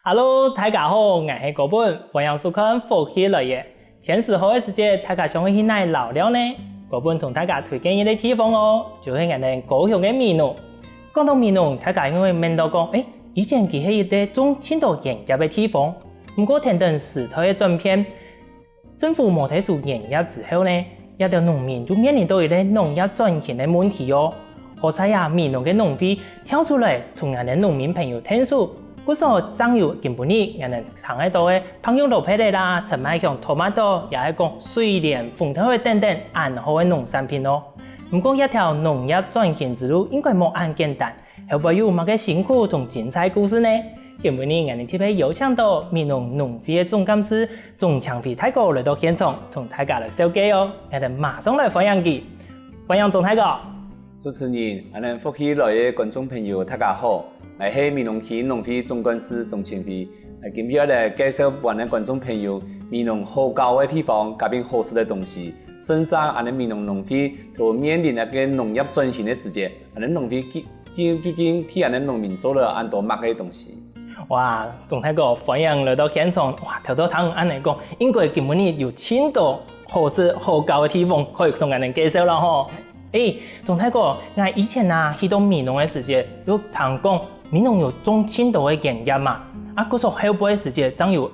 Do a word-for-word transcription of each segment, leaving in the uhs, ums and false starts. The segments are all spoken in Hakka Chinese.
Hello，大家好，𠊎係高本，歡迎收看《福氣來了》。天時好个時節，大家想愛去哪尞尞呢？高本同大家推薦一個地方哦，就係𠊎等高雄个美濃。講到美濃，大家因為愐到講，誒，以前佢係一個種盡多菸葉个地方，毋過跈等時代个轉變， 政府無在收菸葉之後呢，這兜農民就面臨到一個農業轉型个問題哦。好在啊，美濃个農會跳出來同𠊎等農民朋友𢯭手，故所正有今晡日𠊎等聽得到个白玉蘿蔔仔啦、陳麥香、tomato，也係講水蓮、紅豆仔等等恁好个農產品哦。毋過這條農業轉型之路應該無恁簡單， 後背有麼个辛苦同精彩故事呢？今晡日𠊎等特別邀請到美濃農會个總幹事鍾昌輝大哥來到現場，同大家來紹介哦。𠊎等馬上來歡迎佢，歡迎鍾大哥。主持人，恁樣福氣來个觀眾朋友，大家好！𠊎係美濃區農會總幹事鍾清輝。𠊎今日來介紹分觀眾朋友美濃好搞个地方，佮並好食个東西。順續恁樣美濃農會在面臨該個農業轉型个時節， 恁樣農會究，究，究竟替恁樣農民做了恁多麼个東西？哇，鍾大哥，歡迎來到現場。哇，頭頭聽恁樣講，應該今晡日有盡多好食好搞个地方可以同𠊎等介紹了吼。誒，鍾大哥，𠊎以前啊去到美濃个時節，有聽講美濃有種盡多个菸葉嘛，啊，故所後背个時節正有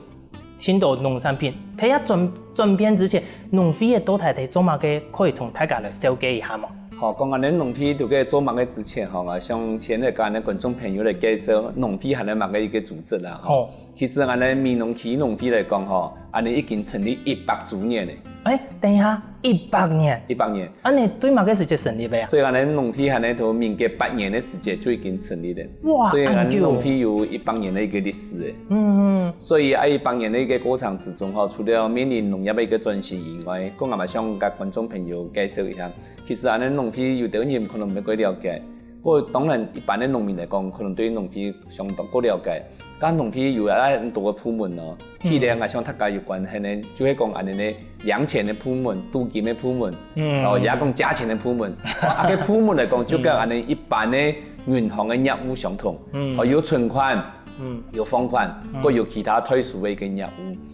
盡多農產品。在這轉，轉變之前，農會个到底在做麼个，可以同大家來紹介一下無？好，講恁樣農會在該做麼个之前吼，𠊎想先來佮恁樣觀眾朋友來介紹農會還係麼个一個組織啦吼。好。其實恁樣美濃區農會來講吼，恁樣已經成立一百週年了。誒，等一下，一百年？一百年。 恁樣對麼个時節成立个啊？所以恁樣農會還係在民國八年个時節就已經成立了。哇，所以恁樣農會有一百年个一個歷史了。恁久。嗯嗯。所以啊，一百年个一個過程之中吼，除了面臨農業个一個轉型以外，講𠊎嘛想佮觀眾朋友介紹一下，其實恁樣農會有兜人可能毋係幾了解，不過當然一般个農民來講，可能對農會相當不了解。 該農會有恁多个部門哦，第一個𠊎想大家有關係呢，就係講恁樣个零錢个部門、鍍金个部門，嗯，哦，也講價錢个部門。啊，該部門來講，就跟恁樣一般个銀行个業務相同，嗯，哦，有存款，嗯，有放款，嗯，還有其他特殊个一個業務。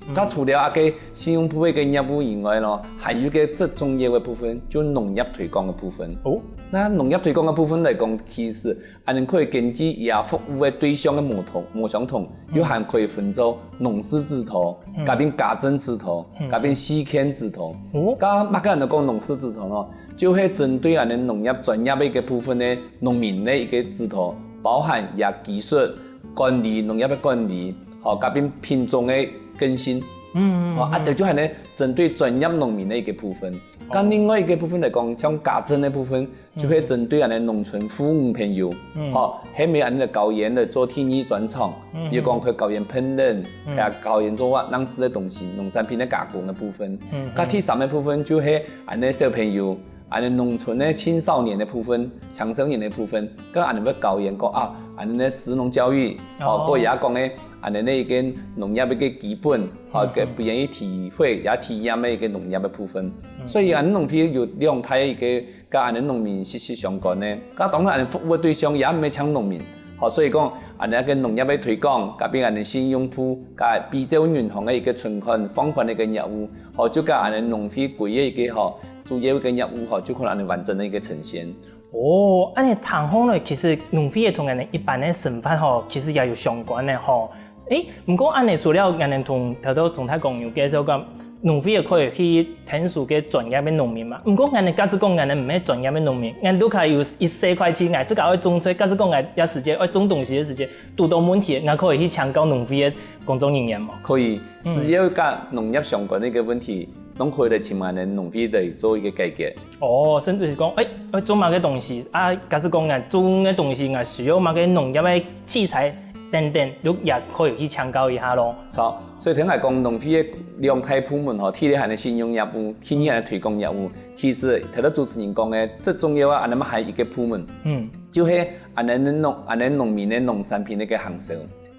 嗯，該除了啊該信用部个一個業務以外咯，還有一個最重要个部分，就農業推廣个部分。哦，該農業推廣个部分來講，其實 恁樣可以根據佢啊服務个對象个無同，無相同，又還可以分做農事指導，佮並家政指導，佮並休閒指導。哦，該麼个恁樣講農事指導呢？就係針對恁樣農業專業个一個部分个農民个一個指導，包含佢啊技術、管理、農業个管理，吼，佮並品種个更新。嗯嗯，吼，啊，這就恁樣針對專業農民个一個部分。該另外一個部分來講，像家政个部分， 就係針對恁樣農村婦女朋友，吼，係毋係恁樣教佢等做第二專長，比如講佢教佢等烹飪，也教佢等做恁樣式个東西，農產品个加工个部分。該第三个部分就係恁樣小朋友，恁樣農村个青少年个部分，青少年个部分，該恁樣會教佢等講啊，恁樣个食農教育，哦，還有講个恁樣个一個農業个一個基本，吼，个分佢等體會也體驗个一個農業个部分。所以恁樣農會有兩大一個 佮恁樣農民息息相關呢。該當然恁樣服務个對象也毋係淨農民，吼，所以講恁樣个農業个推廣，佮並恁樣信用部，佮比照銀行个一個存款、放款个一個業務，吼，就佮恁樣農會歸个一個吼主要个業務吼，就可能恁樣完整个一個呈現。哦，恁樣聽下來，其實農會个同𠊎等一般个生活吼，其實也有相關个吼。 誒，毋過恁樣除了𠊎等同頭頭同大家講有介紹過，農會也可以去𢯭手个專業个農民嘛。毋過𠊎等假使講𠊎等毋係專業个農民，𠊎等都可以有一細塊地，𠊎自家愛種菜，假使講𠊎有時節愛種東西个時節，堵到問題，𠊎可以去請教農會个工作人員無？可以，只要佮農業相關个一個問題，攏可以來請𠊎等農會來做一個解決。哦，甚至係講，誒，愛做麼个東西啊？假使講𠊎種个東西，𠊎需要麼个農業个器材， 等等，都也可以去請教一下咯。著，所以頭先𠊎講農會个兩大部門吼，第一个還係信用業務，第二个還係推廣業務。其實頭先主持人講个，最重要个，恁樣還有一個部門，嗯，就係恁樣農，恁樣農民个農產品个一個行銷。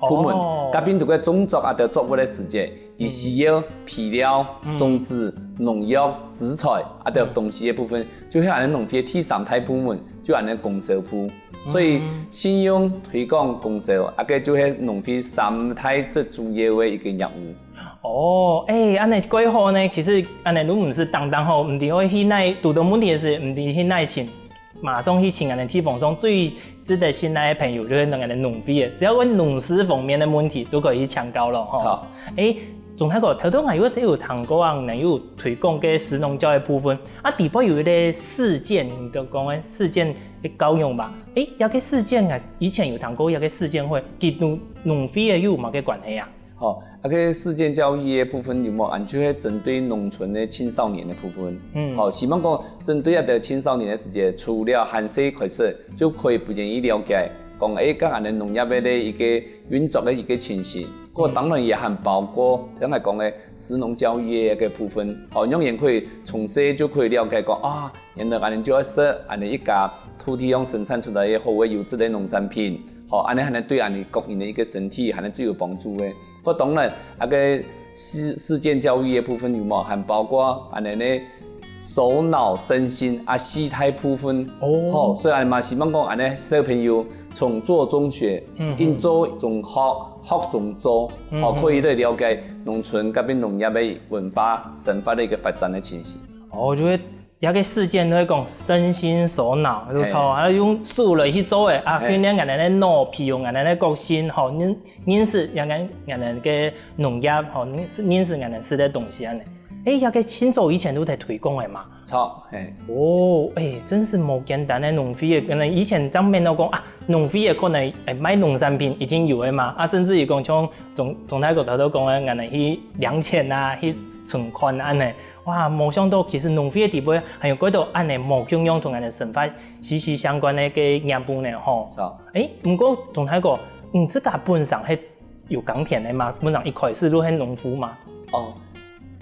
部門，哦。該邊度个種作啊，个作物个時節，佢需要肥料、嗯。種子、農藥、資材啊，个東西个部分，就係恁樣農會个第三大部門，就恁樣公銷部。所以，嗯。信用、推廣、公銷，啊，个就係農會三大最主要个一個業務。 哦，哎，恁樣蓋好呢。其實恁樣都毋使等等吼，毋知會去哪，堵到問題个時，毋知去哪尋，馬上去尋恁樣地方上最值得信賴个朋友，就係恁樣農會个。只要問農事方面个問題，都可以去請教囉，吼。著。哎，鍾大哥，頭頭𠊎有，有聽過啊，恁樣有推廣个食農教育个部分，啊，底背有一個試建，你都講个試建个教育吧？哎，這個試建啊，以前有聽過這個試建會，佢同農會个又有麼个關係啊？ 好，啊，該試建教育个部分有無？恁就係針對農村个青少年个部分。嗯。好，希望講針對這兜青少年个時節，除了還細開始，就可以分佢了解，講，哎，該恁樣農業个一個運作个一個情形。嗯。該當然也還包括，頭先講个食農教育个一個部分。好，讓佢可以從細就可以了解講，啊，原來恁樣就愛食，恁樣一家土地上生產出來个好个優質个農產品。好，恁樣還能對恁樣個人个一個身體，還能最有幫助个。 該當然，啊，該試，試件教育个部分有無？還包括恁樣呢，手腦身心啊四大部分。哦。吼，所以恁樣嘛，希望講恁樣小朋友從做中學，嗯，嗯。應做中學，學中做，嗯，吼，嗯。可以來了解農村該片農業个文化、生活个一個發展个情形。哦，就係 這個試件都會講身心手腦，就著，嘿。啊，用手來去做个，啊，嘿。訓練𠊎等个腦皮，用𠊎等个個性，吼，認，認識𠊎等，𠊎等个農業，吼，認識，認識𠊎等食个東西恁樣。哎，這個盡早以前都在推廣个嘛。著，嘿。哦，哎，真係無簡單个農會个，可能以前正面都講啊，農會个可能，哎，賣農產品一定有个嘛，啊，甚至於講像鍾，鍾大哥頭頭講个，𠊎等去領錢啊，去存款恁樣。 哇，無想到其實農會个底背還有幾多恁樣無共樣同𠊎等生活息息相關个个業務呢吼。著。誒，毋過鍾大哥，你自家本身係有耕田个嗎？本身一開始就係農夫嗎？哦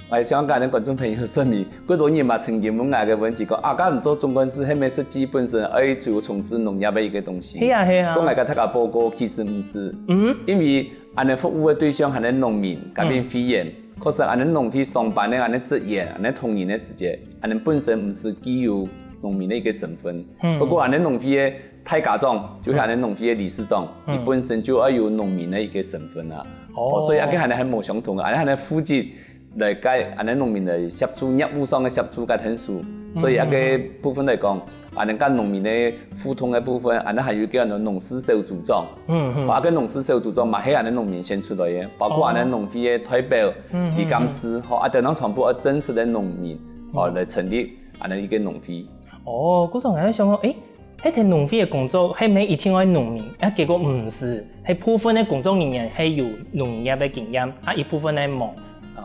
，𠊎想同觀眾朋友說明，幾多人嘛曾經問𠊎个問題，講啊，該毋做總幹事，係毋係實際本身愛就從事農業个一個東西？係啊，係啊。講𠊎个大家報告，其實毋係。嗯。因為 恁樣服務个對象還係農民，甲面會員。嗯。確實恁樣農會上班个恁樣職員，恁樣同仁个時節，恁樣本身毋係具有農民个一個身份。嗯。不過恁樣農會个大家長，就係恁樣農會个理事長，嗯。佢本身就愛有農民个一個身份啊。哦。哦，所以啊，佢還係無相同个，恁樣還係負責來該恁樣農民个協助，業務上个協助个天數。所以啊，嗯，嗯，嗯。該部分來講， 啊，恁樣甲農民个互動个部分，啊，恁樣還有一個農事小組長。嗯，嗯。啊，該農事小組長嘛，係恁樣農民選出來个，包括恁樣農會个代表、哦。嗯，嗯，理監事，嗯。吼，啊，等等全部愛真實个農民，吼，嗯。來成立恁樣一個農會。哦，故所𠊎在想講，誒，該个農會个工作，係毋係一定愛農民？啊，結果毋係，係部分个工作人員係有農業个經驗，啊，一部分个無。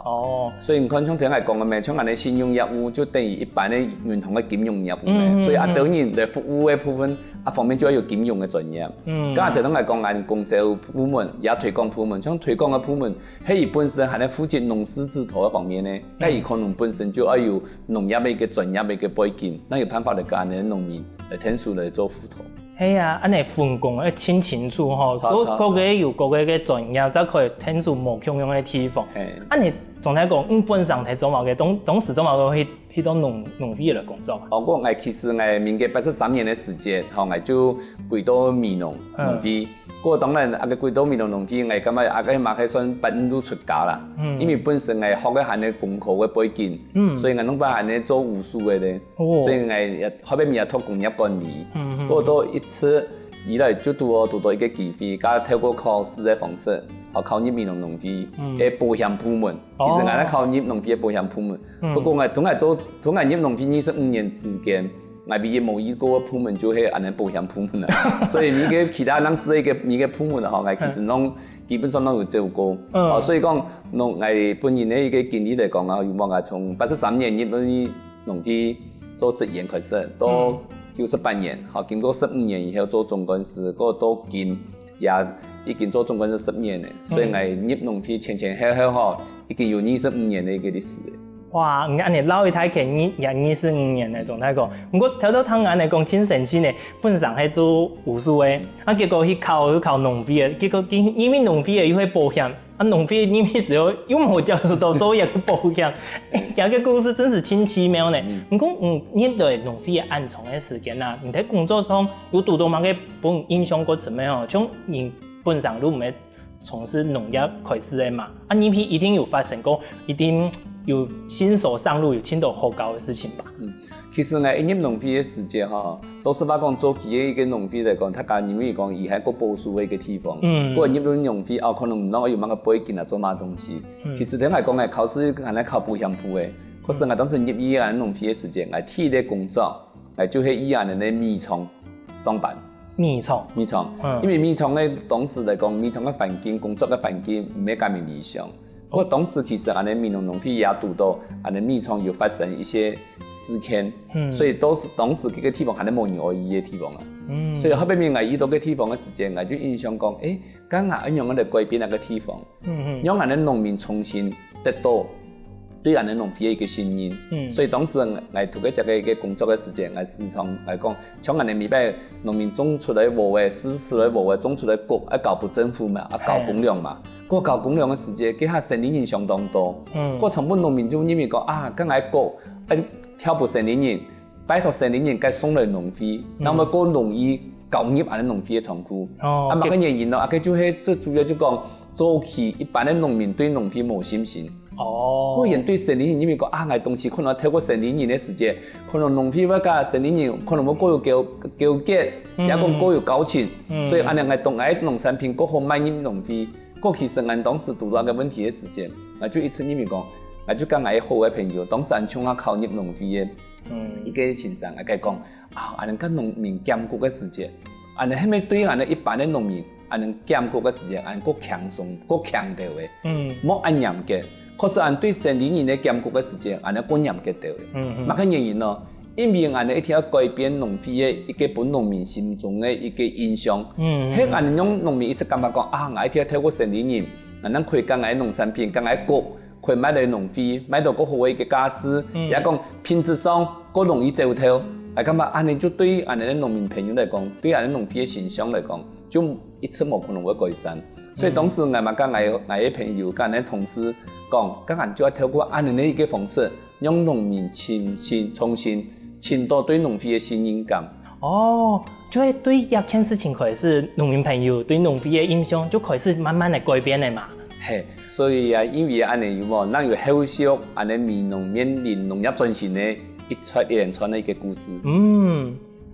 哦。所以你看，像頭先𠊎講个咩，像恁樣信用業務就等於一般个銀行个金融業務咩，嗯，嗯，所以啊，嗯。當然來服務个部分啊方面就愛有金融个專業。嗯。該頭先𠊎講，𠊎公銷部門也推廣部門，像推廣个部門，係佢本身還係負責農事指導个方面呢，嗯。該佢可能本身就愛有農業个一個專業个一個背景，正有辦法來甲恁樣農民來𢯭手來做輔導。 係啊，恁樣分工愛盡清楚吼，著，各，著，各个有各个个專業，正可以𢯭手無共樣个地方。嘿。恁樣總來講，你本身係做麼个？當，當時做麼个去，去到農，農會來工作啊？哦，𠊎，𠊎其實𠊎民國八十三年个時節，吼，𠊎就歸到美濃農會。嗯。不過當然，啊，該歸到美濃農會，𠊎感覺啊，該嘛可以算半路出家啦。嗯。因為本身𠊎學个還係工科个背景，嗯。所以𠊎攏毋係恁樣做務實个咧。 哦。所以𠊎也，後尾也讀工業管理，嗯，嗯，過到一直以來就拄好堵到一個機會，佮透過考試个方式，好考入美濃農會，嗯。个保險部門。哦。其實𠊎係考入農會个保險部門，嗯。不過𠊎，同𠊎做，同𠊎入農會二十五年之間，𠊎唯一無入過个部門就係恁樣保險部門啦。所以每個其他人事个一個，每個部門吼，𠊎其實攏基本上攏有走過。嗯。哦，所以講，從𠊎本人个一個經歷來講啊，有無𠊎從八十三年入去 農會做職員開始，到，嗯。九十八年，吼，經過十五年以後做總幹事，過到今也已經做總幹事十年了，所以，嗯。𠊎入農會前前後後吼，已經有二十五年个一個歷史了。哇，你恁樣嘮一大圈，你也二十五年了，鍾大哥。毋過頭頭聽恁樣講，盡神奇呢，本身係做武術个，啊，結果去考，去考農會个，結果因，因為農會个又係保險，啊，農會因為只有又無接觸到做一個保險，這個故事真是盡奇妙呢。毋過，嗯，你對農會个恁長个時間啊，你在工作上有堵到麼个分你印象較深个哦？像你本身都毋係從事農業開始个嘛，啊，你一定有發生過，一定有新手上路，有盡多好搞个事情吧？嗯，其實呢，一入農會个時節吼，老實話講，早期个一個農會來講，大家認為講，佢係一個保守个一個地方。嗯。不過入到農會，哦，可能毋知有麼个背景啊，做麼个東西。嗯。其實聽𠊎講，𠊎考試還係考保險部个，可是𠊎當時入去啊農會个時節，𠊎第一個工作，𠊎就係去恁樣个米廠上班。米廠。米廠，嗯。因為米廠个當時來講，米廠个環境，工作个環境毋係恁理想。不過當時其實恁樣美濃農會也堵到恁樣米廠有發生一些事件，嗯。所以都是當時這個地方還係無人愛去个地方啊。嗯。所以後背面𠊎去到該地方个時間，𠊎就印象講，誒，該𠊎愛仰般來改變該個地方。 嗯，嗯。讓𠊎等農民重新得到對𠊎等農會个一個信任。嗯。所以當時𠊎讀該隻个一個工作个時間，𠊎時常來講，像𠊎等每擺農民種出來禾仔，試出來禾仔，種出來穀，愛交分政府嘛，啊，交公糧嘛。嘿。該交公糧个時節，該下生理人相當多。嗯。該全部農民就認為講，啊，該𠊎穀，愛調分生理人， 拜託生理人該送來農會，嗯。那麼過容易交入𠊎等農會个倉庫。哦，啊，麼个原因呢？啊，該就係最主要就講，早期一般个農民對農會無信心。哦。固然對生理人，因為講啊，𠊎東西可能透過生理人个時節，可能農會會佮生理人可能會過有糾，糾結，嗯。也講過有交情，嗯。所以恁樣𠊎當𠊎農產品過好賣入農會。過其實𠊎當時堵到該問題个時節，𠊎就一直認為講，𠊎就佮𠊎好个朋友，當時𠊎就想考入農會个。 嗯。一個先生，𠊎講，啊，恁樣佮農民減穀个時節，恁樣係毋係對恁樣一般个農民，恁樣減穀个時節，恁樣過輕鬆，過輕兜个，嗯。無恁嚴格。可是恁對生理人个減穀个時節，恁樣過嚴格兜个。嗯，嗯。麼个原因呢？因為恁樣一定愛改變農會个一個分農民心中个一個印象。嗯，嗯，係恁樣讓農民一直感覺講，啊，𠊎一定愛透過生理人，恁樣可以佮𠊎農產品，佮𠊎穀， 可以賣到農會，賣到較好个一個價數，嗯。也講品質上較容易走透。𠊎感覺恁樣就對𠊎等農民朋友來講，對𠊎等農會个形象來講，就一直無可能會改善。所以當時𠊎嘛佮𠊎，𠊎个朋友、佮𠊎个同事講，該恁樣就愛透過恁樣个一個方式，讓農民重新，重新尋到對農會个信任感。 哦，就係對這件事情開始，農民朋友對農會个印象就開始慢慢个改變了嘛。嘿，所以啊，因為恁樣有無，正有後續恁樣美濃面臨農業轉型个一串一連串个一個故事。嗯，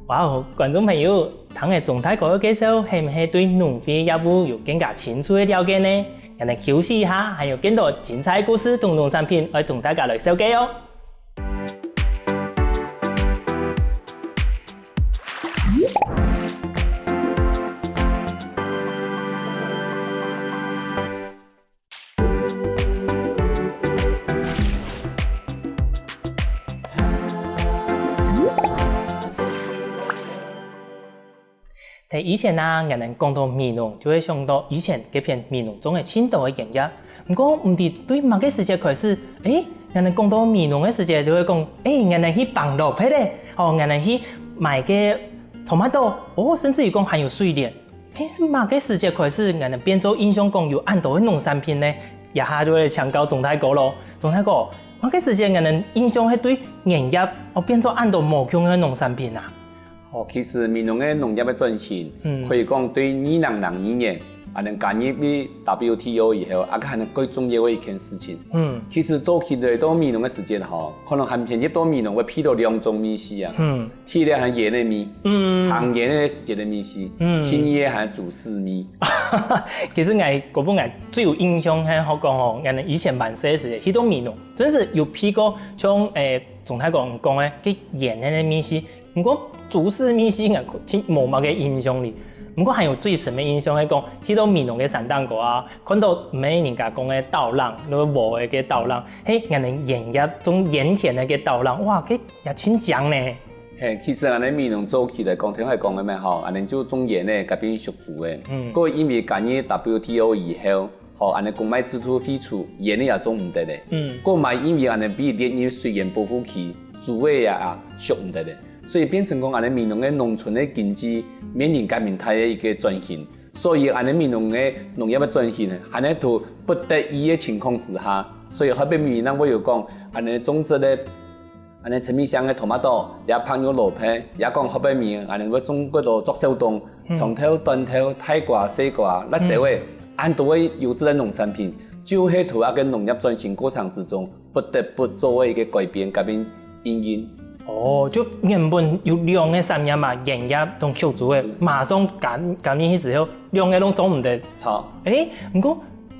哇哦，觀眾朋友，聽了鍾大哥个介紹，係毋係對農會業務有更加清楚个了解呢？𠊎等休息一下，還有更多精彩故事同農產品愛同大家來紹介哦。 在以前啊，𠊎等講到美濃，就會想到以前該片美濃種个盡多个原料。毋過，毋知對麼个時節開始，誒，𠊎等講到美濃个時節，就會講，誒，𠊎等去挷蘿蔔咧，哦，𠊎等去買个tomato，哦，甚至於講還有水蓮。誒，係麼个時節開始，𠊎等變做印象講有恁多个農產品呢？這下就會請教鍾大哥咯。鍾大哥，麼个時節𠊎等印象係對原料，哦，變做恁多無共个農產品啊？ 哦，其實美濃个農業个轉型，嗯。可以講對二零零二年，恁樣加入去W T O以後，啊，該還係最重要个一件事情。嗯。其實早期來到美濃个時節吼，可能還便宜到美濃會配到兩種米食啊。嗯。第一个還係莧个米，嗯。還莧个時節个米食。嗯。第二个還係竹絲米。其實𠊎，𠊎本來最有印象係好講吼，𠊎等以前還細个時節，去到美濃，真係有配過像，誒，鍾大哥講个，該莧个米食。 毋過竹絲米食𠊎真無麼个印象哩。毋過還有最深个印象係講，去到美濃个山頂高啊，看到毋係人家講个稻浪，該禾仔个稻浪，係𠊎等莧葉種莧田个該稻浪，哇，該也真靚呢。嘿，其實𠊎等美濃早期來講，聽𠊎講个咩吼，𠊎等就種莧个，該片屬竹个。嗯。過因為加入W T O以後，吼，恁呢公賣制度廢除，菸仔也種毋得咧。嗯。過買因為恁呢被列入水源保護區，豬仔也畜毋得咧。所以變成講恁呢美濃个農村个經濟面臨較大个一個轉型。所以恁呢美濃个農業个轉型，還係在不得已个情況之下，所以後背面人會有講，恁呢種植个 恁呢，陳米香个tomato，也白玉蘿蔔，也講好白米，恁呢會種過多作小東，長豆、短豆、大瓜、細瓜、辣椒仔，恁多个優質个農產品，就係在這个農業轉型過程之中，不得不做个一個改變，改變因應。哦，就原本有兩個產業嘛，菸葉同畜豬仔，馬上減減入去之後，兩個攏做毋得。著。誒，毋過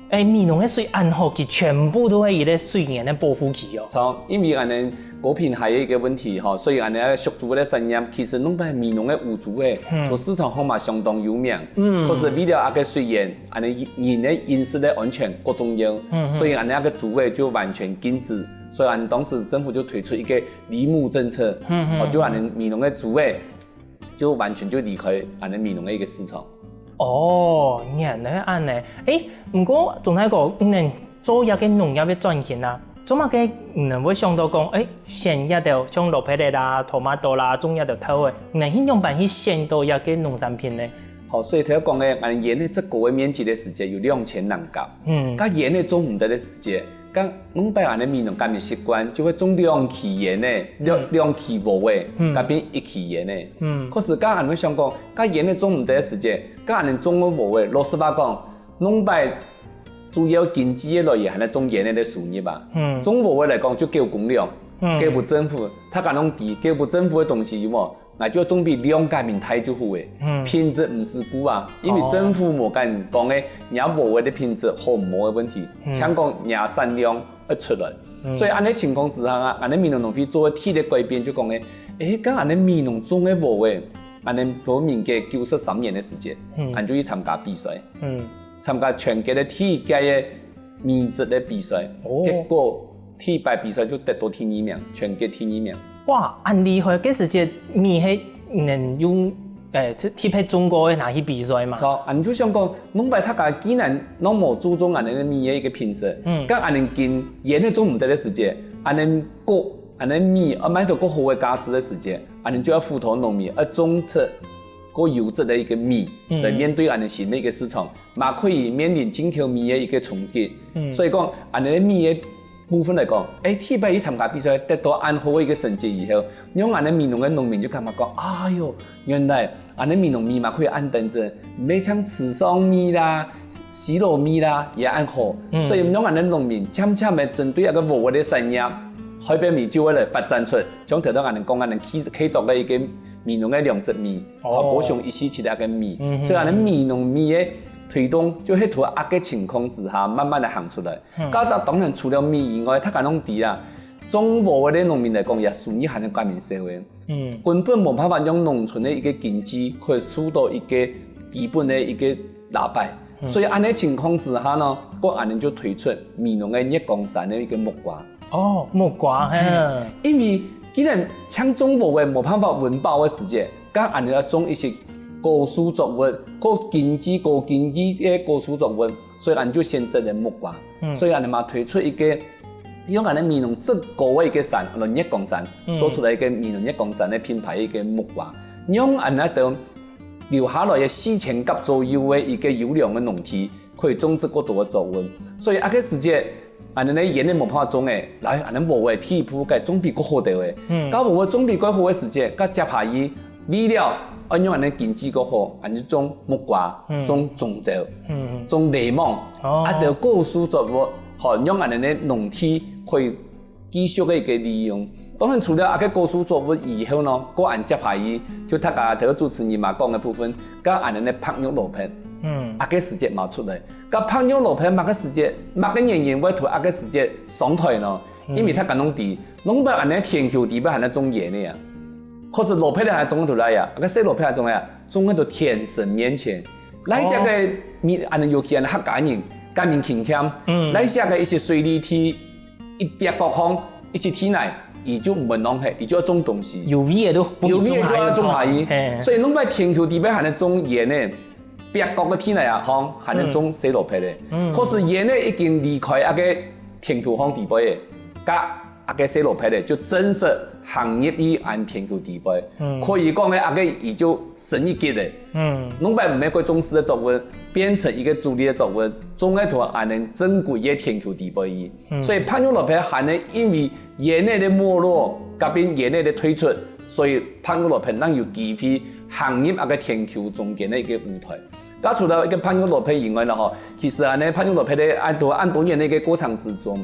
誒，美濃个水恁好，佢全部都係一個水源个保護區哦。著，因為恁呢高品質个一個問題吼，所以恁呢畜豬个產業，其實攏擺美濃个烏豬仔，在市場項嘛相當有名。可是為了這个水源，恁呢人个飲食个安全較重要，所以恁呢這个豬仔就完全禁止。所以恁呢當時政府就推出一個離母政策，哦，就恁呢美濃个豬仔 就完全就離開恁呢美濃个一個市場。哦，原來恁呢。誒，毋過鍾大哥，你等做這个農業个轉型啊，做麼个你等會想到講，誒，選這兜像蘿蔔仔啦、tomato啦，種這兜豆仔，你等去仰般去選到這个農產品呢？好，所以頭先講个，恁菸仔植高个面積个時節有兩千零甲，嗯，該菸仔種毋得个時節， 該往擺恁呢美濃个飲食習慣，就會種兩期菸仔，兩兩期禾仔，該變一期菸仔。可是該恁會想講，該菸仔種毋得个時節，該恁呢種个禾仔，老實話講，往擺主要經濟个來源還係種菸仔个收入啊。種禾仔來講就九公兩，九分政府，大家攏知，九分政府个東西有無？ 𠊎就種比量改變大就好誒，品質毋使顧啊，因為政府無敢講誒，若禾仔个品質好毋好个問題，淨講若產量愛出來。所以恁呢情況之下啊，恁呢美濃農會做个第一个改變就講誒，誒，該恁呢美濃種个禾仔，恁呢到民國九十三年个時節，恁就去參加比賽，參加全國个第一屆个 美食个比賽，結果第一擺比賽就得到第二名，全國第二名。哇，恁厲害！該時節你係能用，誒，特別中國个拿去比賽嘛？著，恁就想講，往擺大家既然攏無注重恁呢米个一個品質，嗯，該恁呢今菸仔種毋得个時節，恁呢穀，恁呢米，愛賣到較好个價數个時節，恁呢就愛輔導農民，愛種出較優質个一個米，來面對恁呢新个一個市場。 嘛可以面臨進口米个一個衝擊。所以講，恁呢米个部分來講，誒，第一擺去參加比賽，得到恁好个一個成績以後，讓恁呢美濃个農民就感覺講，哎喲，原來恁呢美濃米嘛可以恁頂真，毋係像池上米啦、西螺米啦，也恁好。所以讓恁呢農民漸漸个針對該个禾仔个產業，後背面就會來發展出，像頭先恁呢講，恁呢契契作个一個美濃个兩隻米。 哦，高雄一四七个米，所以恁呢美濃米个推動就係在這个情況之下慢慢个行出來。該當然除了米以外，大家攏知啊，種禾仔个農民來講，也收入還係較面少个，根本無辦法用農村个一個經濟可以受到一個基本个一個拉拔。所以恁呢情況之下呢，該恁呢就推出美濃个月光山个一個木瓜。 哦，木瓜，嘿。因為既然像種禾仔無辦法溫飽个時節，該恁呢愛種一些高收作物，高經濟、高經濟个高收作物，所以恁就選擇了木瓜。所以恁呢嘛推出一個用恁呢美濃最高个一個山，叫月光山，做出來一個美濃月光山个品牌个一個木瓜，用恁呢等留下來个四千甲左右个一個優良个農地，可以種植較多个作物。所以啊，該時節 恁呢呢，菸仔無辦法種誒，來，恁呢禾仔第一步該種比較好兜誒。該禾仔種比較好个時節，該接下來為了愛讓恁呢經濟較好，恁就種木瓜、種棕棗、種檸檬，啊，等高收作物，吼，讓恁呢呢農地可以繼續个一個利用。當然，除了啊該高收作物以後呢，該恁接下來就大家頭先主持人嘛講个部分，該恁呢呢白玉蘿蔔，啊該時節嘛出來。 該白玉蘿蔔麼个時節，麼个原因會在啊該時節上臺呢？因為大家攏知，攏擺恁呢田坵地背還係種菸仔啊，可是蘿蔔還種出來啊，該細蘿蔔還種啊，種到田神面前。來這个，你恁呢尤其恁呢客家人，該面勤儉，來這个一些水利地，一壁角項，一些地泥，佢就毋會浪費，佢就愛種東西。有味个都，有味个就愛種下去。嘿。所以攏擺田坵地背還係種菸仔，壁角个地泥啊項，還能種細蘿蔔个。可是現在已經離開該个田坵項底背个，該該个細蘿蔔个就正式行入去𫣆田坵底背。可以講个，該个佢就升一級个。農民毋係該種時个作物，變成一個主力个作物，種个同𫣆等正規个田坵底背去。所以白玉蘿蔔還能因為 園仔个沒落，佮變園仔个退出，所以白玉蘿蔔正有機會行入該个田坵中間个一個舞台。該除了一個白玉蘿蔔以外呢，吼，其實恁呢白玉蘿蔔个恁多恁多年个一個過程之中，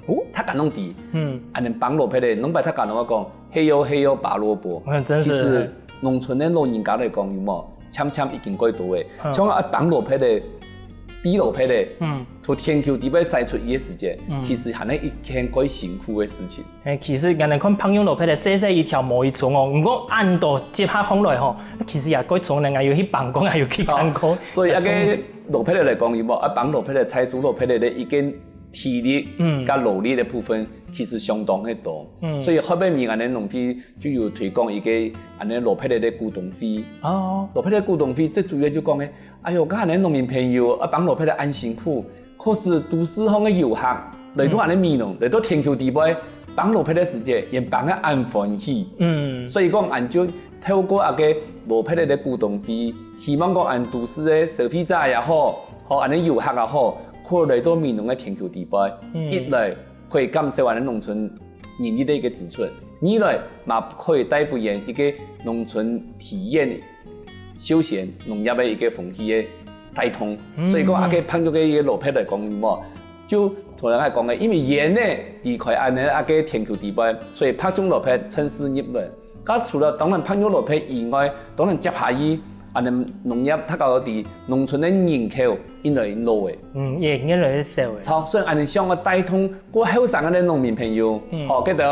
哦，大家攏知，嗯，恁呢挷蘿蔔个，攏摎大家攏講，係喲係喲拔蘿蔔。嗯，真是。其實農村个老人家來講，有無？ 漸漸已經改多誒。像啊挷蘿蔔个、篦蘿蔔个，嗯，從田坵底背徙出去个時節，其實還係一件蓋辛苦个事情。誒，其實𠊎等看白玉蘿蔔个細細一條無幾重哦，毋過恁多接下項來吼，其實也蓋重呢，𠊎有去挷過，𠊎有去看過。所以啊，該蘿蔔个來講，有無？啊挷蘿蔔个、採收蘿蔔个，已經體力，嗯，佮勞力个部分，其實相當个多。嗯，所以後背面𠊎等農會就有推廣一個恁呢蘿蔔个股東會。哦，蘿蔔个股東會最主要就講誒， 哎喲，該恁呢農民朋友啊，挷蘿蔔仔恁辛苦，可是都市項个遊客來到恁呢美濃，來到田坵底背，挷蘿蔔个時節，也挷个恁歡喜。嗯，所以講，𫣆就透過啊該蘿蔔个股東會，希望講𫣆都市个消費者也好，吼，恁呢遊客也好，可以來到美濃个田坵底背，一來可以減少𫣆呢農村人力个一個支出，二來嘛可以帶分𫣆一個農村體驗 休閒農業个一個風氣个帶動。所以講，啊該挷玉个一個蘿蔔來講，有無？就頭先𠊎講个，因為園仔離開恁呢啊該田坵底背，所以白種蘿蔔趁勢入來。該除了當然挷玉蘿蔔以外，當然接下去，恁呢農業大家都知，農村个人口越來越老誒。嗯，也越來越少誒。著，所以恁呢想愛帶動 過後生个農民朋友，吼，該兜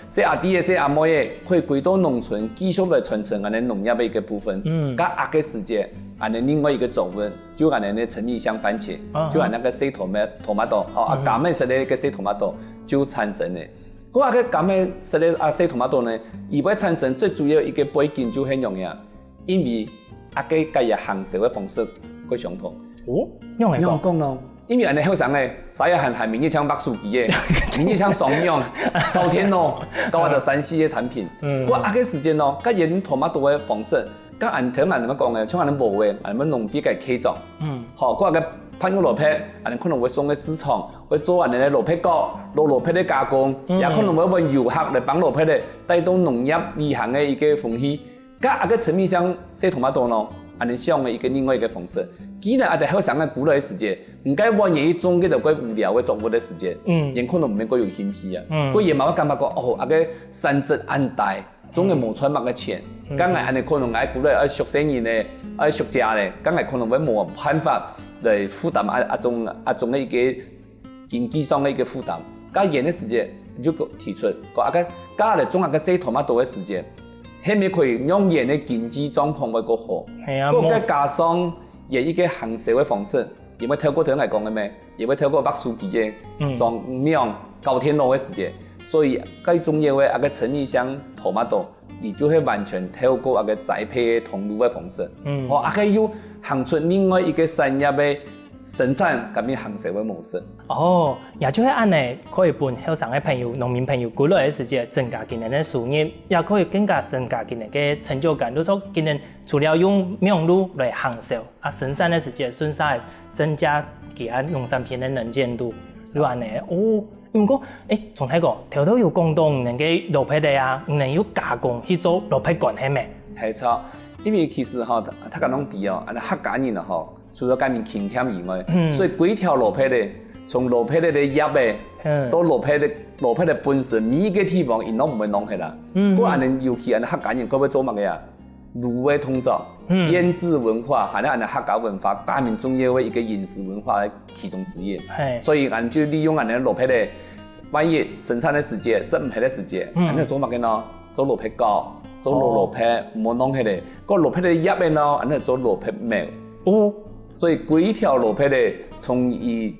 細阿弟仔、細阿妹仔，可以歸到農村，繼續來傳承𫣆呢農業个一個部分。嗯，該啊該時節，𫣆呢另外一個作物，就𫣆呢个陳皮香番茄，就𫣆呢个細tomato，tomato，吼，啊，柑仔色个个細tomato就產生了。過啊該柑仔色个啊細tomato呢，佢會產生最主要一個背景就係仰仔啊，因為啊該个也行銷个方式不相同。哦，仰仔講？仰講呢？ 因為恁呢後生誒，儕也還還明日像滑手機誒，明日像雙網，搞電腦，搞啊到三C个產品。嗯，過啊該時節呢，該用tomato个方式，該𫣆頭先恁樣講誒，像恁樣無誒，恁樣農地个改造。嗯，好，過啊該白玉蘿蔔，恁樣可能會送去市場，會做恁樣个蘿蔔糕、滷蘿蔔个加工，也可能會分遊客來挷蘿蔔个，帶動農業旅行个一個風氣。 該啊該陳皮香細tomato呢，恁呢想个一個另外一個方式。既然啊在後生个過來个時節，毋該換人去種該兜个無聊个作物个時節，嗯，人可能毋會過有興趣啊。嗯，過也嘛會感覺講，哦，啊該產值恁大，種个無賺麼个錢，該𠊎恁呢可能𠊎過來愛畜細人呢，愛畜雞呢，該𠊎可能會無辦法來負擔啊啊種啊種个一個 經濟上个一個負擔。該用个時節，就提出，講啊該該來種啊該細tomato个時節，係毋係可以讓用个經濟狀況會較好？係啊，過再加上用一個行銷个方式，因為透過頭先𠊎講个咩，因為透過滑手機个、上網、搞電腦个時節，所以該種个啊該陳皮香tomato 佢就係完全透過啊該栽培个通路个方式，嗯，吼，啊該又行出另外一個產業个生產佮行銷个模式。哦，也就係恁呢，可以分後生个朋友、農民朋友過來个時節，增加佢等个收入，也可以更加增加佢等个成就感。就係講佢等除了用網路來行銷，啊生產个時節順續增加佢等農產品个能見度，就恁呢。哦， 毋過，誒，鍾大哥，頭頭有講到你等个蘿蔔仔啊，你等有加工去做蘿蔔乾係無？係著，因為其實吼，大家攏知哦，恁呢客家人啊吼，除了該面勤儉以外，所以歸條蘿蔔仔，從蘿蔔仔个葉仔，到蘿蔔仔，蘿蔔仔本身，每一個地方佢攏毋會弄忒啦。過恁呢，尤其恁呢客家人，佢會做麼个啊？ 滷个動作，醃製文化，還有恁呢客家文化，該面重要个一個飲食文化个其中之一。所以𠊎就利用恁呢蘿蔔仔，萬一生產个時節，食毋忒个時節，𠊎就做麼个呢？做蘿蔔糕，做滷蘿蔔，毋好弄忒咧。該蘿蔔仔葉仔呢，𠊎就做蘿蔔瓯。哦，所以歸條蘿蔔仔，從佢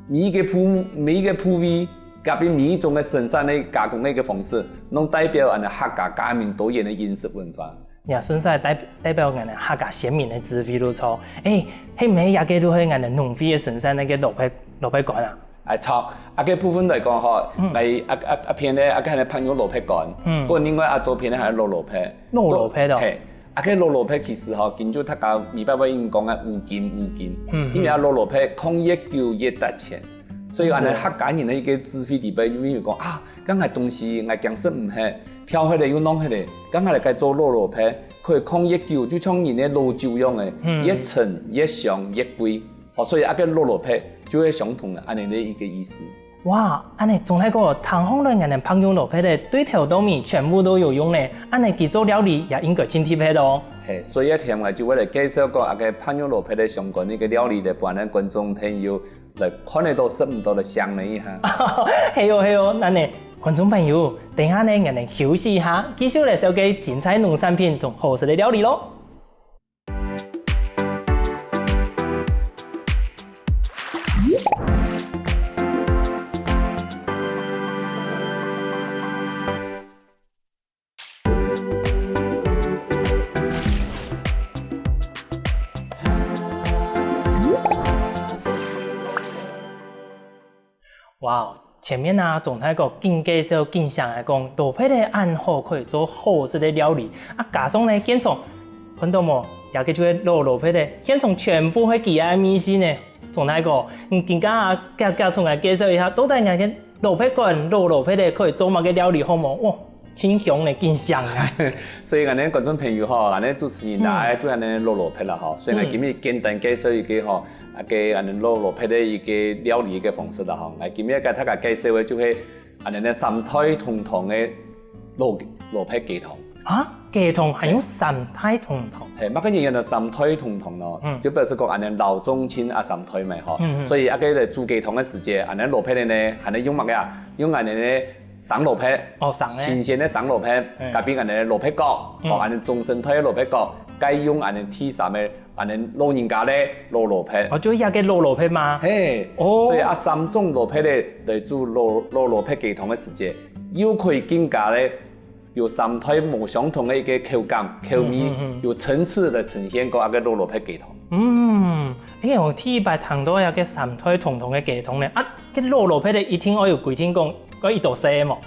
每一個部每一個部位，佮佢每一種个生產个加工个一個方式，攏代表恁呢客家該面多元个飲食文化。也順勢代代表𠊎等客家先民个智慧囉著。欸，係毋係這個就係𠊎等農會个生產个蘿蔔蘿蔔乾啊？欸，著，啊該部分來講吼，𠊎啊啊啊片呢，啊該還係白肉蘿蔔乾，嗯，過另外啊左片呢還係老蘿蔔，老蘿蔔哦，係，啊該老蘿蔔其實吼，今就大家每擺會用講啊烏金烏金，嗯，因為啊老蘿蔔囥越久越值錢，所以啊，客家人个一個智慧裡背，因為講啊， 該𠊎東西𠊎驚食毋核，挑核仔又弄核仔，該𠊎來改做老蘿蔔，可以囥越久，就像人个老酒樣仔，越陳越香越貴。哦，所以啊該老蘿蔔就係相同个恁仔个一個意思。哇，恁仔鍾大哥，聽下來𠊎等白肉蘿蔔仔對頭到尾全部都有用呢，恁仔佢做料理也應該盡特別哦。係，所以這下𠊎就會來介紹講啊該白肉蘿蔔仔相關个一個料理來分𠊎等觀眾朋友 來看得著食毋著个想你一下。係哦係哦，恁仔，觀眾朋友，等下呢𠊎等休息一下，繼續來紹介精彩農產品同好食个料理囉。 哇，前面啊鍾大哥緊介紹緊詳來講，蘿蔔仔恁好可以做好食个料理，啊加上呢現場，看著無，這個就係老蘿蔔仔，現場全部係佢个味緒呢。鍾大哥，你今下啊遽遽同𠊎介紹一下，到底𠊎个 蘿蔔乾、老蘿蔔仔可以做麼个料理好無？哇，盡香呢，盡香啊！所以𠊎等觀眾朋友吼，𠊎等主持人啊，就恁仔老蘿蔔啦吼，所以𠊎今日簡單介紹一個吼，啊該恁仔老蘿蔔个一個料理个方式啦吼。𠊎今日該大家介紹个就係恁仔三代同堂个老蘿蔔雞湯。啊？ 雞湯還有三代同堂。係，麼个原因呢三代同堂呢？就表示講恁仔老中青啊三代嘛吼。所以啊該來煮雞湯个時節，恁仔蘿蔔仔呢，還愛用麼个啊？用恁仔个生蘿蔔，哦，生个。新鮮个生蘿蔔，隔壁恁仔蘿蔔角，哦，恁仔中生代个蘿蔔角，該用恁仔第三个，恁仔老人家个老蘿蔔。哦，就係這個老蘿蔔嘛。係，哦。所以啊三種蘿蔔仔來煮老老蘿蔔雞湯个時節，又可以更加个 有三代無相同个一個口感、口味，有層次个呈現過啊該老蘿蔔雞湯。嗯，欸，𠊎第一擺聽著啊該三代同堂个雞湯呢，啊該老蘿蔔仔一定愛有規定講愛幾多歲無？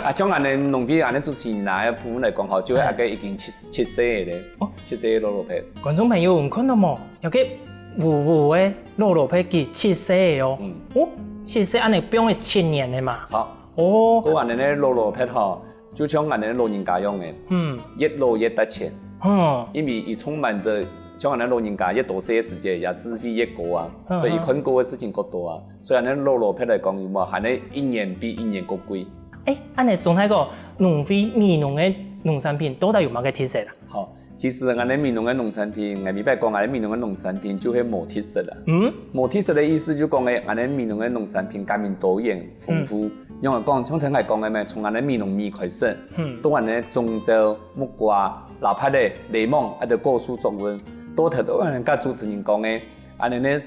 啊像恁仔農會恁仔主持人啊部分來講吼，就係啊該已經七七歲个咧，七歲个老蘿蔔。觀眾朋友，你看著無？這個烏烏个老蘿蔔佢七歲个哦，哦，七歲恁仔放仔七年个嘛。著。 哦，過恁仔个老蘿蔔吼，就像恁仔老人家樣仔，嗯，越老越值錢。嗯，因為佢充滿著像恁仔老人家越多歲个時節，佢智慧越高啊，所以佢看過个事情較多啊。所以恁仔老蘿蔔來講，有無還係一年比一年較貴。欸，恁仔鍾大哥，農會美濃个農產品到底有麼个特色啊？好， 其實𠊎等美濃个農產品，𠊎每擺講𠊎等美濃个農產品就係無特色啦。嗯，無特色个意思就講欸，𠊎等美濃个農產品該面多元豐富。仰仔講，像頭𠊎講个咩，從𠊎等美濃米開始，到𠊎等中蕉、木瓜、蘿蔔仔、檸檬，啊到果樹作物，到頭到𠊎等該主持人講个，𠊎等个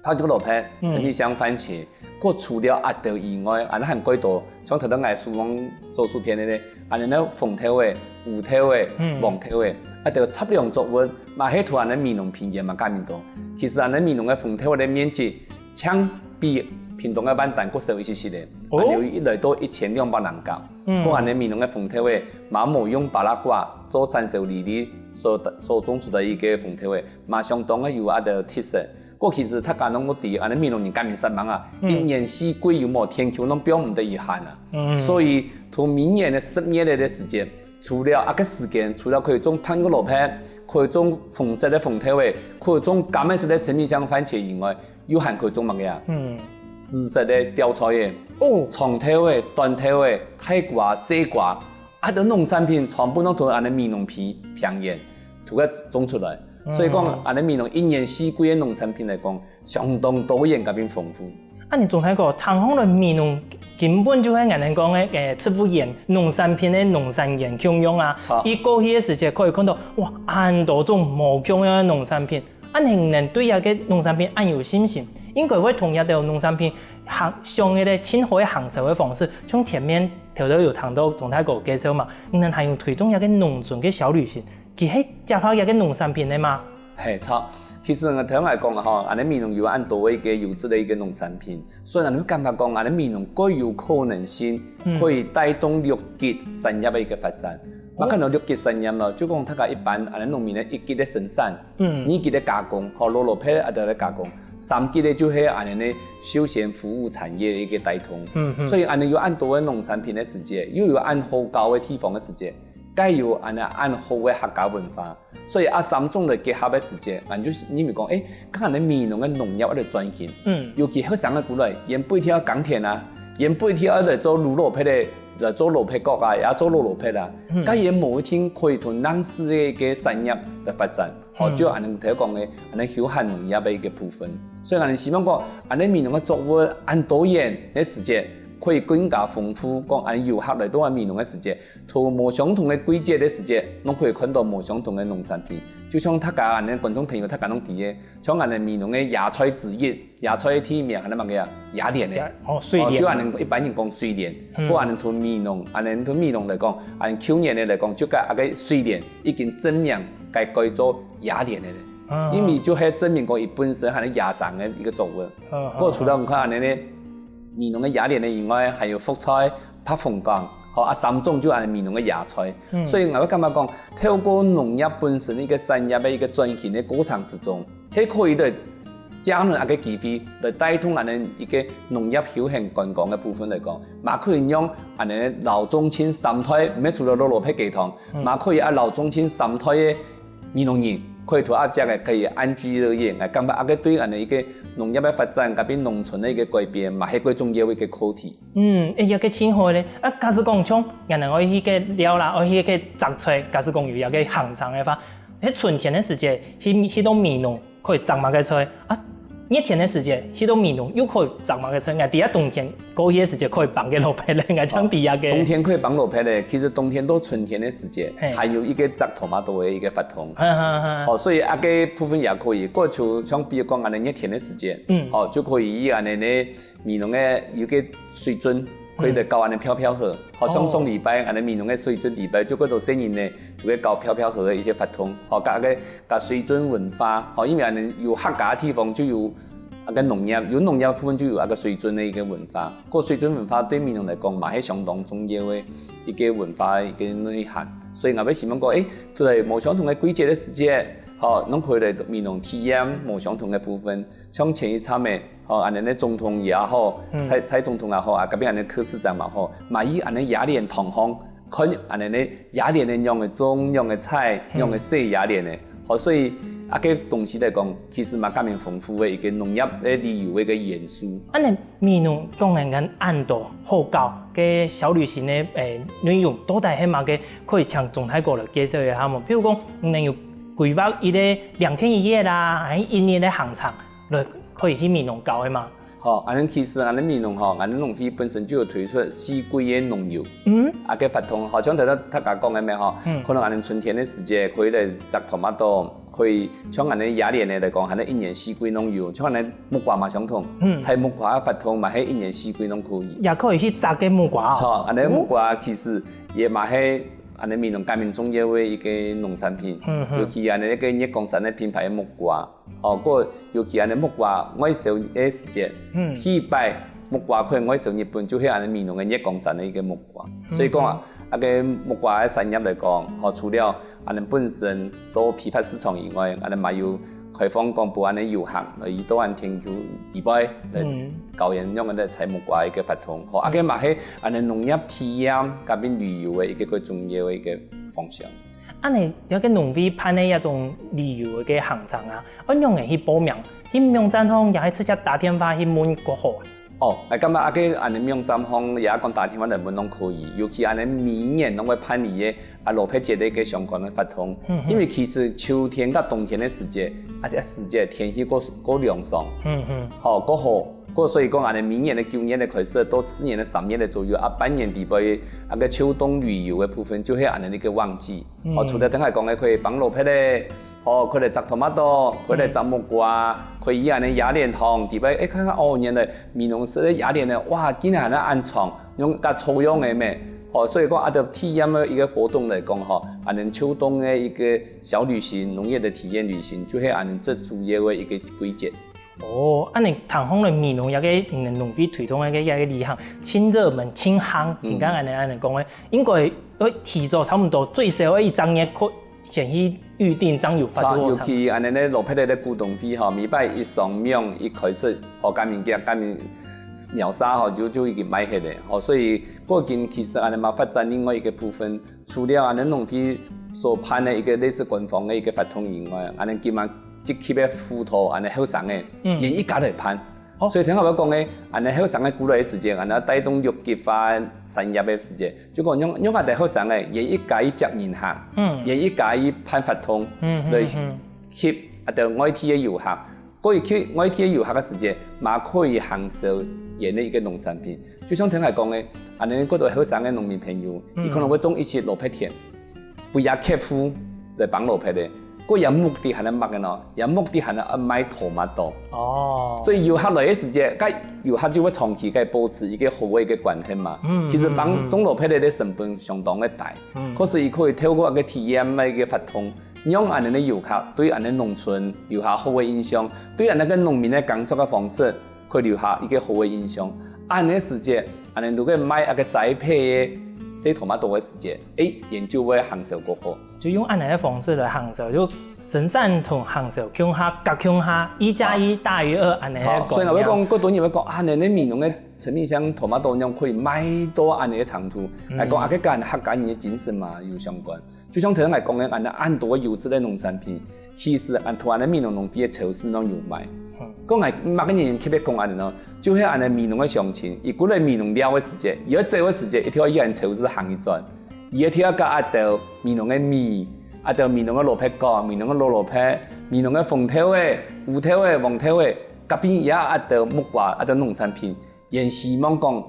白肉蘿蔔、陳皮香、番茄，過除了這兜以外，𠊎等還蓋多，像頭頭𠊎所講做薯片个咧，𠊎等个紅豆仔、烏豆仔、黃豆仔，啊兜雜糧作物，嘛係同𠊎等美濃平原嘛該面多。其實𠊎等美濃个紅豆仔个面積，淨比屏東个萬丹較少一息息咧，哦，有來到一千兩百零甲。過𠊎等美濃个紅豆仔，嘛無用巴拉瓜做產銷履歷所所種出來一個紅豆仔，嘛相當个有這兜特色。 過其實大家攏會知，𠊎等美濃人該面煞猛啊，一年四季有無，天氣攏放毋得佢閒啊。所以，到明年个十月个時節，除了這個時間，除了可以種白玉蘿蔔，可以種紅色个紅豆仔，可以種柑仔色个陳皮香、番茄以外，又還可以種麼个啊？紫色个吊菜仔、長豆仔、短豆仔、大瓜、細瓜， 啊，這農產品全部攏同𠊎等美濃平平原土个種出來。所以講，𠊎等美濃一年四季个農產品來講，相當多元佮並豐富。啊，你總係講，聽講來美濃根本就係𠊎等講个，誒，植物園、農產品个農產園共樣啊。著。佢過去个時節可以看到，哇，恁多種無共樣个農產品。 恁樣你等對這個農產品恁有信心，應該會同這兜農產品行，想一個盡好个行銷个方式，像前面頭頭有聽到鍾大哥介紹嘛，你等還有推動這個農村个小旅行，佢係結合這個農產品个嘛？係，著。其實𠊎頭先來講吼，𠊎等美濃有恁多个一個優質个一個農產品，所以𠊎等感覺講，𠊎等美濃蓋有可能性，可以帶動六級產業个一個發展。麼个安到六級產業呢？就講大家一般，𠊎等農民个一級个生產，二級个加工，吼，蘿蘿蔔啊，等个加工，三級个就係𠊎等个休閒服務產業个一個帶動。所以𠊎等有恁多个農產品个時節，又有恁好搞个地方个時節， 該有恁呢恁好个客家文化。所以啊，三種來結合个時節，𠊎等就認為講，欸，該𠊎等美濃个農業愛來轉型。尤其後生个過來，佢等不一定愛耕田啊，佢等不一定愛來做滷蘿蔔个，來做蘿蔔角啊，也做蘿蔔啊。該佢等無一定可以同當時个一個產業來發展。吼，就𠊎等頭講个，𠊎等休閒農業个一個部分。所以𠊎等希望講，𠊎等美濃个作物恁多元个時節，可以更加豐富，講𠊎等遊客來到𠊎美濃个時節， 在無相同个季節个時節，攏可以看到無相同个農產品。就像大家恁呢，觀眾朋友大家攏知个，像𠊎等美濃个野菜之一，野菜个地名，恁呢麼个啊？野蓮仔。哦，水蓮。哦，就恁呢一般人講水蓮，毋過恁呢在美濃，恁呢在美濃來講，恁呢舊年个來講，就該个水蓮已經正名改改做野蓮仔了。因為就係正名講佢本身還係野生个一個作物。毋過除了你看恁呢呢，美濃个野蓮仔以外，還有福菜、白鳳岡，吼，啊三種就恁呢美濃个野菜。所以𠊎會感覺講，透過農業本身一個產業个一個轉型个過程之中，係可以來借恁呢个機會，來帶動恁呢一個農業休閒觀光个部分來講，嘛可以讓恁呢老中青三代，毋係除了蘿蘿蔔雞湯，嘛可以啊老中青三代个美濃人可以在這隻个可以安居樂業。𠊎感覺啊，這對恁呢一個農業个發展，甲變農村个一個改變，嘛係最重要个一個課題。 嗯，欸，這個真好咧。啊，假使講像𠊎等愛去該尞啦，愛去該摘菜，假使講有這個行程个話，該春天个時節去去到美濃可以摘麼个菜啊？熱天个時節去到美濃又可以摘麼个菜？𠊎知啊冬天過去个時節可以放該蘿蔔咧，𠊎正知啊該。冬天可以放蘿蔔咧，其實冬天到春天个時節，還有一個摘tomato个一個活動。哦，所以啊該部分也可以。過就像比如講恁呢熱天个時節，哦，就可以以恁呢呢 美濃个有個水圳，可以來搞恁呢漂漂河。好，上上禮拜，恁呢美濃个水圳裡背就蓋多細人呢，就會搞漂漂河个一些活動。好，甲个甲水圳文化，好，因為恁呢有客家个地方就有啊个農業，有農業个部分就有啊个水圳个一個文化。過水圳文化對美濃來講嘛係相當重要个一個文化个一個內涵。所以𠊎會希望講，欸，在無相同个季節个時節，好，攏可以來美濃體驗無相同个部分。 像前一站个，吼，恁呢个總統也好，蔡蔡總統也好，啊，甲變恁呢柯市長嘛好，嘛以恁呢野蓮堂項，看恁呢个野蓮个仰个種、仰个採、仰个洗野蓮个，吼，所以啊，該東西來講，其實嘛，甲蠻豐富个一個農業个旅遊个一個元素。恁呢美濃講个恁多好搞个小旅行个，欸，內容到底係麼个？可以請鍾大哥來介紹一下無？譬如講，你等有規劃一個兩天一夜啦，還係一日个行程？ 來可以去美濃搞个嘛？好，恁呢其實恁呢美濃吼，恁呢農會本身就有推出四季个農遊。嗯，啊，个活動，好像頭先大家講个咩吼，可能恁呢春天个時節可以來摘tomato，可以像恁呢野蓮个來講，恁呢一年四季攏有，像恁呢木瓜嘛相同，採木瓜个活動嘛係一年四季攏可以。也可以去摘个木瓜哦。著，恁呢木瓜其實也嘛係恁呢美濃个蠻重要个一個農產品，尤其恁呢一個月光山个品牌个木瓜。 哦，過尤其恁呢木瓜外銷个時節，第一擺木瓜可以外銷日本，就係恁呢美濃个月光山个一個木瓜。所以講啊，啊个木瓜个產業來講，吼，除了恁呢本身到批發市場以外，恁呢嘛有開放講分恁呢遊客來到恁呢田坵裡背來搞恁樣个採木瓜个一個活動，吼，啊个嘛係恁呢農業體驗甲變旅遊个一個最重要个一個方向。 恁呢，這個農會辦个這種旅遊个行程啊，愛仰仔去報名？去網站項也係直接打電話去問較好啊？哦，𠊎感覺啊，該恁呢網站項也講打電話來問攏可以，尤其恁呢每年攏會辦理个啊蘿蔔節个一個相關个活動。因為其實秋天甲冬天个時節，啊這時節天氣較較涼爽，吼，較好。 過所以講恁呢，明年个九月个開始，到次年个三月个左右，啊半年裡背，啊个秋冬旅遊个部分就係恁呢一個旺季。哦，除了頭先講个可以放蘿蔔仔，哦，可以摘tomato，可以摘木瓜，可以恁呢野蓮塘裡背，欸，看看哦，原來美濃市个野蓮仔，哇，竟然還恁長，像甲草樣个咩？哦，所以講，啊，就體驗个一個活動來講吼，恁樣秋冬个一個小旅行、農業个體驗旅行，就係恁樣最主要个一個季節。哦，恁樣聽起來美濃這個，嗯，農會推動个這個旅行，盡熱門、盡行，嗯。你剛才恁樣講个，應該愛提早差不多最少愛一隻月開 先去預定正有法度好參加。尤其恁樣个老伯仔个古董會吼，每擺一上網一開始，吼，該物件、該物鳥舍吼，就，就已經賣忒咧。吼，所以過緊其實恁樣嘛發展另外一個部分，除了恁樣農會所辦个一個類似官方个一個活動以外，恁樣佢嘛積極个輔導恁樣後生个，嗯。佢一家來辦。 哦。所以聽𠊎講个，恁樣後生个過來个時節，恁樣帶動綠色化產業个時節，就講讓，讓𠊎兜後生个，也一家去接人客，嗯。也一家去辦活動，嗯，嗯，來嗯。吸啊，兜外地个遊客。過去吸外地个遊客个時節，嘛可以行銷佢个一個農產品。就像聽𠊎講个，恁樣過多後生个農民朋友，嗯。佢可能會種一息蘿蔔田， 分佢客戶來幫老伯仔。該佢目的還係麼个呢？佢目的還係愛賣tomato。哦。所以遊客來个時節，該遊客就會長期个保持一個好个一個關係嘛。嗯，其實幫，嗯，嗯。種老伯仔个成本相當个低。嗯。可是佢可以透過一個體驗个一個活動，讓恁樣个遊客對恁樣農村留下好个印象，對恁樣个農民个耕作个方式， 可以留下一個好个印象。恁樣个時節，恁樣如果賣一個栽培个細tomato个時節，誒，佢就會行銷過好。就用恁樣个方式來行銷，就生產同行銷共下，合共下，一加一大於二恁樣个概念。著，所以𠊎會講，過多人會講，啊，恁樣美濃个陳品香tomato仰可以賣到恁樣个程度，嗯。來講，啊，該跟客家人个精神嘛有相關。 就像頭先𠊎講个，恁樣恁多个優質个農產品，其實恁同恁樣美濃農會个超市都有賣。嗯。講𠊎麼个原因特別講恁樣呢？就係恁樣美濃个鄉親，佢過來美濃尞个時節，佢愛走个時節，一定愛去恁樣超市行一轉。佢一定愛佮恁兜美濃个米，恁兜美濃个蘿蔔乾、美濃个老蘿蔔、美濃个紅豆仔、烏豆仔、黃豆仔，隔壁也恁兜木瓜、恁兜農產品， 佢希望講，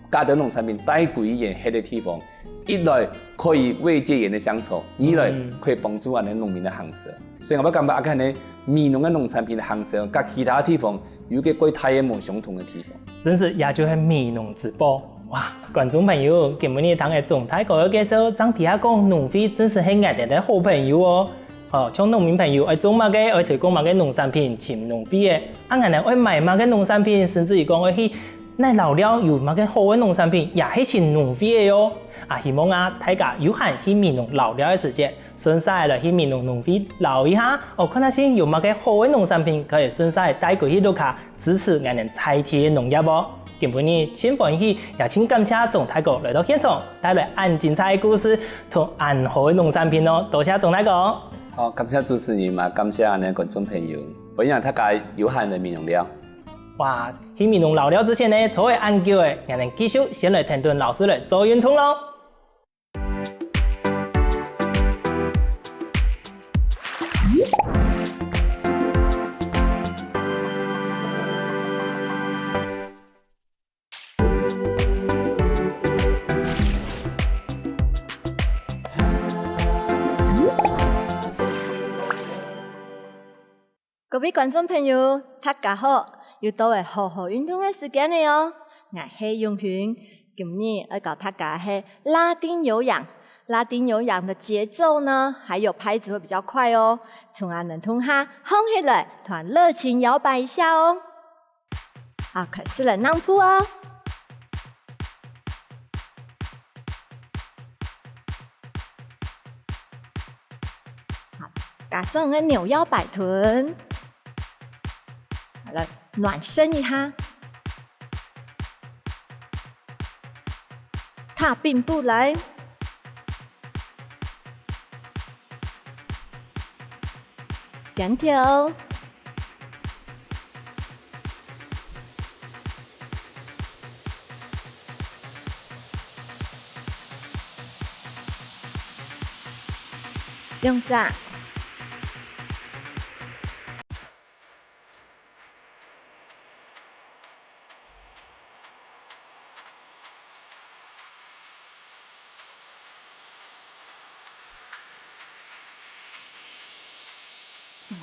恁兜農產品帶歸佢歇个地方，一來可以慰藉佢个鄉愁，二來，嗯，可以幫助𠊎等農民个行銷。所以𠊎感覺恁樣个美濃个農產品个行銷，佮其他地方有一個蓋大个無相同个地方。真是，這就係美濃之寶。哇，觀眾朋友，今晡日聽个鍾大哥个介紹，正知啊講農會真是係𠊎等个好朋友哦。 哦，像農民朋友愛種麼个，愛推廣麼个農產品，尋農會个。啊，𠊎等愛買麼个農產品，甚至於講愛去哪遶尞有麼个好个農產品，也係尋農會个喲。啊，希望啊，大家有閒去美濃遶尞个時節，順續來去美濃農會遶一下，哦，看下先有麼个好个農產品，可以順續帶歸去屋下， 支持𠊎等在地个農業哦。今晡日盡歡喜，也盡感謝鍾大哥來到現場，帶來恁精彩个故事，同恁好个農產品哦。多謝鍾大哥。好，感謝主持人嘛，感謝恁樣觀眾朋友，歡迎大家有閒來美濃尞。哇，去美濃遶尞之前呢，坐仔恁久仔，𠊎等繼續先來跈等老師來做運動咯。 各位觀眾朋友，大家好！又到了好好運動个時間了哦！𠊎係永興，今日愛教大家个係拉丁有氧。拉丁有氧的節奏呢，還有拍子會比較快哦。從恁樣動下，䟘起來，團熱情搖擺一下哦。好，開始了，讓步哦。 好，加上个扭腰擺臀，好了，暖身一下，踏並步來，懸跳。 兩隻。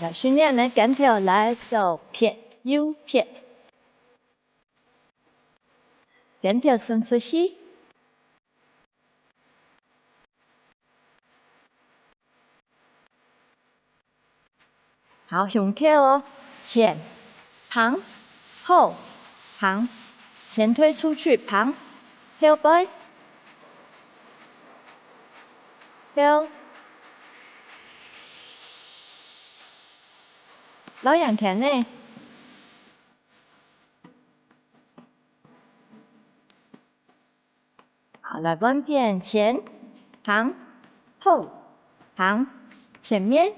來，訓練个肩頭來左撇右撇，肩頭伸出去。好，胸口哦，前，嘭，後，嘭，前推出去，嘭，後背，後，來，向前呢。 好，來換片，前，嘭，後，嘭，前面。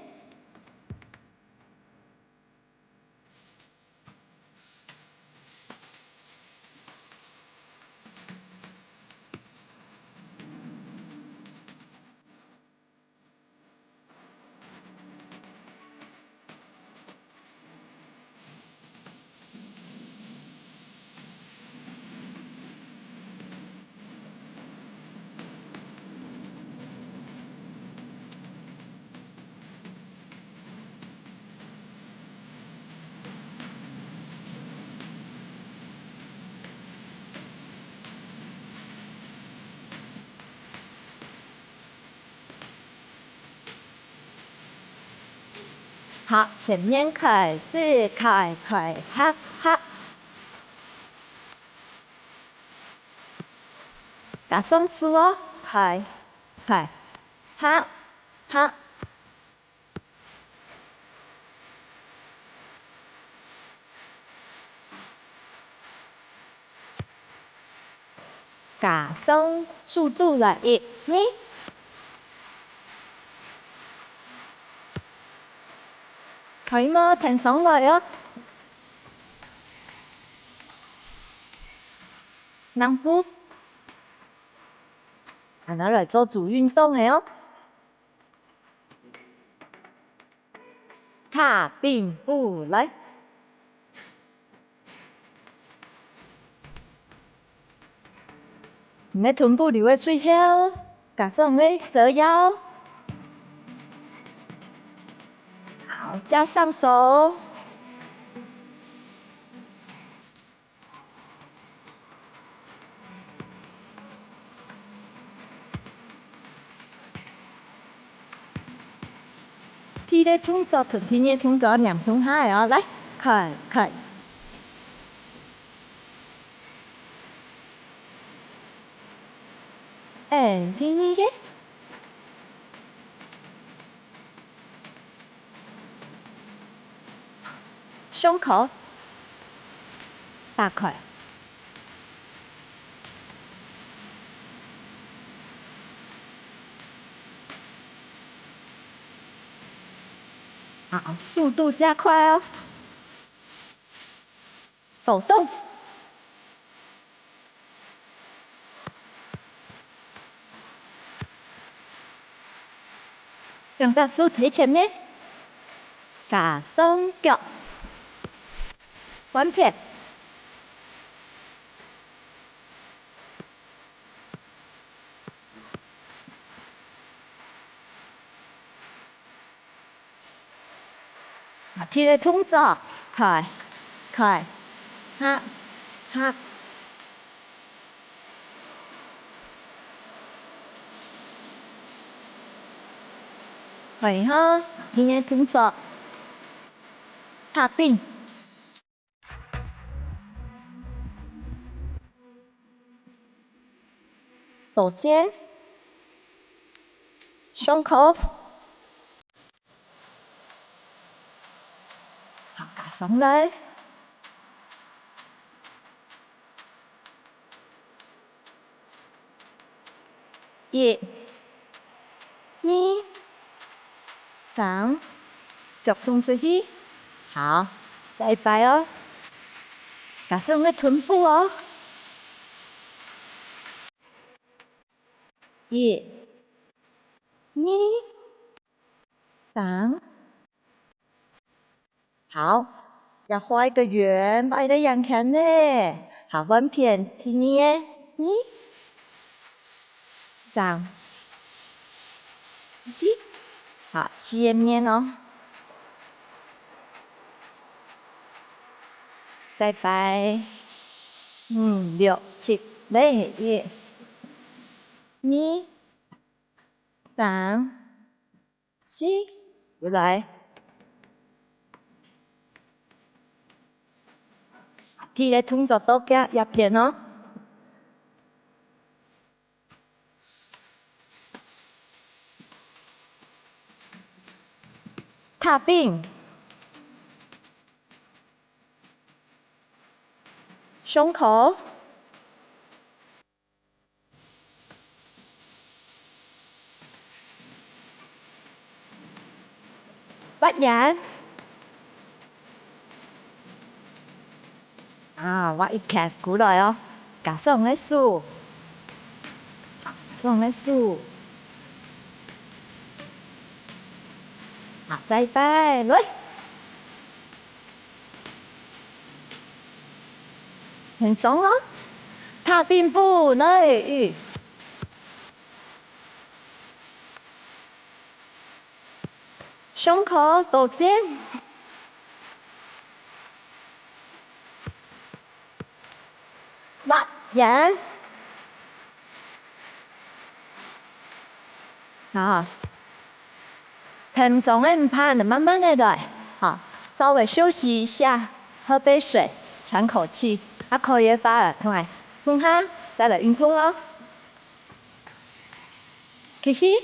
好，前面開始，開，開，合，合。加上手哦，開，開，合，合。 加上速度來，一、二。可以無？停上來哦。兩步。恁樣來做足運動个哦。 踏並步來。你个臀部留个最後，加上个蛇腰。好，加上手。 第一个動作同第二个動作黏共下來哦，來，開，開。And第二个。 胸口打開。好，速度加快哦。 抖動。兩隻手提前面，加雙腳，換片。 啊，第一个動作，開，開，合，合。開吼，第二个動作，踏並。 左肩，胸口，好，加上來。 一、二、三，腳送出去。好，再一擺哦。加上个臀部哦。一、二、三。 好，這下个圓擺到向前呢，下換片第二个，二、三、四，好，四个面哦。再擺，五、六、七，來，一、二、三、 四，又來。第一个動作到這，這片哦。踏冰。胸口。 畫圓。啊，畫一圈，過來哦。加上个手，加上个手。啊，再擺，來。 很鬆哦。踏冰步，來，一。胸口，倒肩。畫圓。 好，膨脹个毋怕，慢慢个來，好，稍微休息一下，喝杯水，喘口氣，啊，可以个話，同𠊎動下，再來運動哦。吸氣，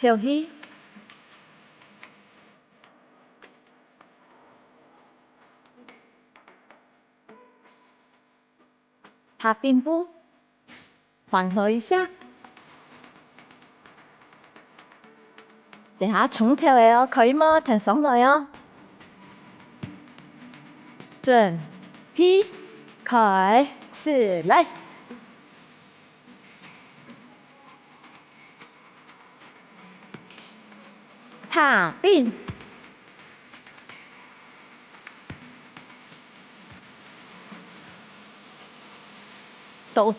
敨氣。 踏冰步，緩和一下。等下重頭个哦，可以無？停上來哦。準備，開始，來！ 踏冰。倒，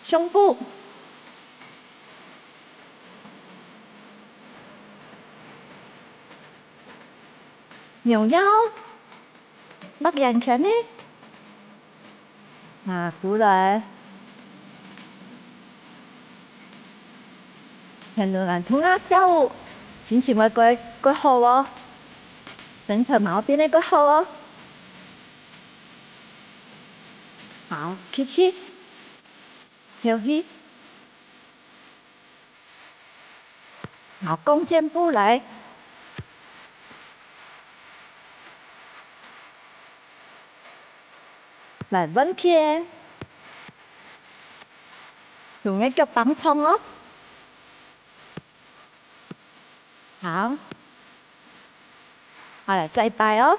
胸部。扭腰。 畫圓圈呢？啊，過來。很多人同𠊎跳舞，心情會過，過好哦。身材嘛會變得過好哦。好，吸氣，敨氣。 好，弓箭步來。來，換片。用个腳㧡長哦。好。好，來，再擺哦。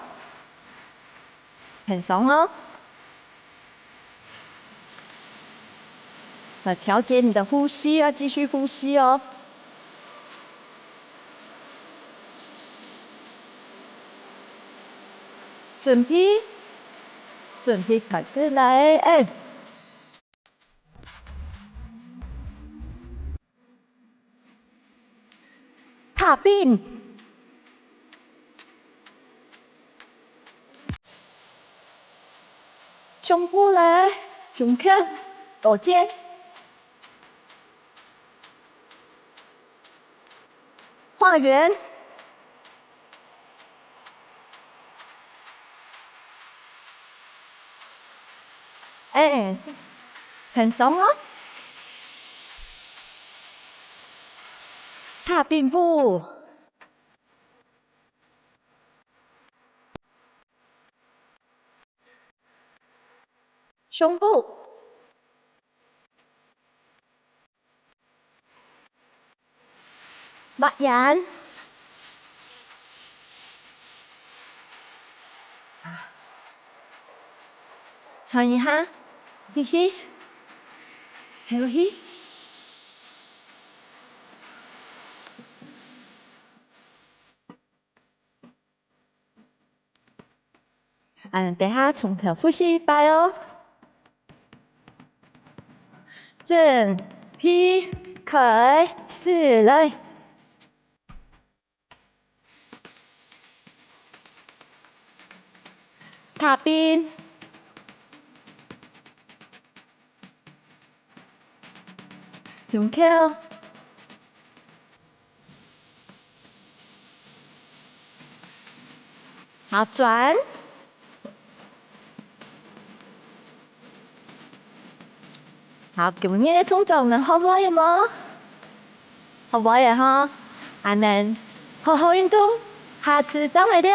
很鬆哦。來調節你的呼吸，要繼續呼吸哦。準備，準備開始來，哎。 踏冰。胸部來，胸口，倒肩。畫圓。 哎，很鬆哦。踏冰步。胸部。 畫圓。啊，轉一下，吸氣，敨氣。 嗯，等下從頭複習一擺哦。準備，開始，來！踏冰。 胸口。好，轉。好，今日个動作你學會了無？學會了吼，恁樣，好好運動，下次再會了。